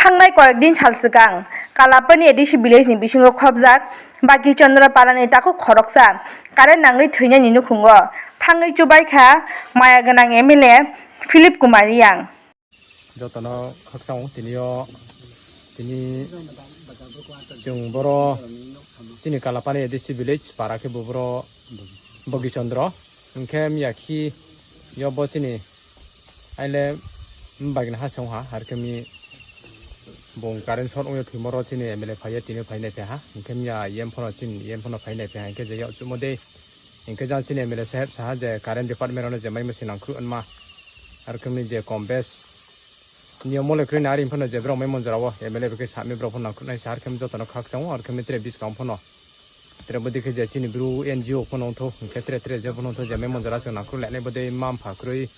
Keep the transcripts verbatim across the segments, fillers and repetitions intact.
Thangnai koyek din sal swkang Kalapani A D C village ni bisingo khobjak Baki Chandra Parani takhuk khoroksa current nangwi thwinani nukhungo thangwi chubaikha maya gwnang M L A Philip Kumar Reang. Jotono khakchang tini o tini chwng boro chini Kalapani A D C village para khe bo boro Baki Chandra hwnkhe miya khi yo bo chini Aile bagina ha song ha, har khe mi bung current short wngya thwimoro chini M L A phaiya, tini phai nai phi ha, hwnkhe miya yem phano chini yem phano phai nai phi ha, hwnkhe je yak chumo de, hwnkhe jang chini M L A saheb saha je current department rok no je mai masi nangkhru anma, har khe mi je kom bes niyom mole kwrwi na ari phano je borok mai monjora o M L A bai khe sami borok phano nangkhru nai sa, har khe mi jotono khakchang o, har khe mi tere biskang phano Tere bwdwi khe je chini bru N G O phano wngthok, hwnkhe tere tere je phano wngthok je memon jora chwng nangkuk lainai bwdwi ma mpha kwrwi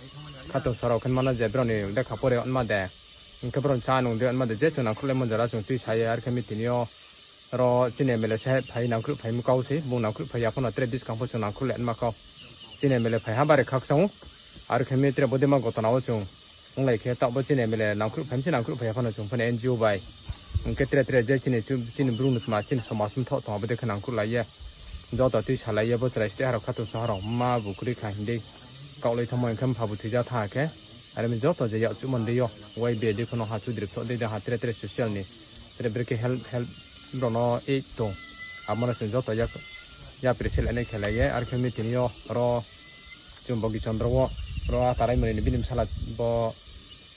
khatung sorok hinmano je borokni lekha pore wngma de, hwnkhe borokni cha nung de wngma de je chwng nangkuk laimon jora chwng twi saye, arkhe mi tini o oro chini M L A se phai nangkuk phai mwkau se, bung nangkuk phai ya phano tere bwskang pho chwng nangkuk lai wngma kau. Chini M L A phai ha bare khakchang o, arkhe mi tere bwdwi ma gotona o chwng. Wng lai khe tabuk chini M L A nangkuk phaimse nangkuk phai phano chwng phano N G O bai. Hwnkhe tere tere je chini chu-, chini bru ni tma chini somaj wngthok tongo abo de khe nangkuk lai ya. Joto twi salai ya bo chwrai site harok khatung soharok ma bo kwrwi kha hindui. Kaulai thangma hwnkhe mpha bo thwijak tha khe. Are mi joto je yak chumani de yo. Y B de phano ha chudri thok de ha tere tere social ni. Tere bre khe help help rok no ei tong. Amo no chwng joto yak yapri se lai nai khe lai ya. Ar khe mi tini yo oro Chwng Bogi Chandra o, oro a tarai mwnwi ni bini bwsala bo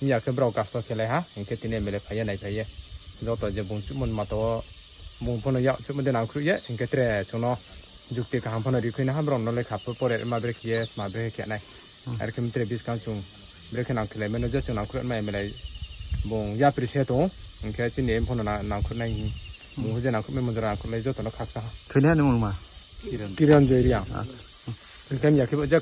wngya khe borok gasto khe lai ha, hinkhe tini M L A phaiya nai phaiya. Joto je bung chukmani mata o bung phano yak chukmani de nangkhruh ya, hinkhe tere chwngno jukti kaham phano rikhui na ha borok no lekha pore ma bre khiye ma bre khe nai. Hmm. Ar khe tere biskang chwng bre khe nang khilai mano je chwng nangkhruh ma M L A bung yapri se tongo, hinkhe chini em phano na-, nangkhruh nai hi. Bung huje nangkhruh mai manjra nangkhruh lai joto no khaksa ha. Thwini ani mungma? Kiran Joy Reang. Acha. Hinkhe ya khe bo je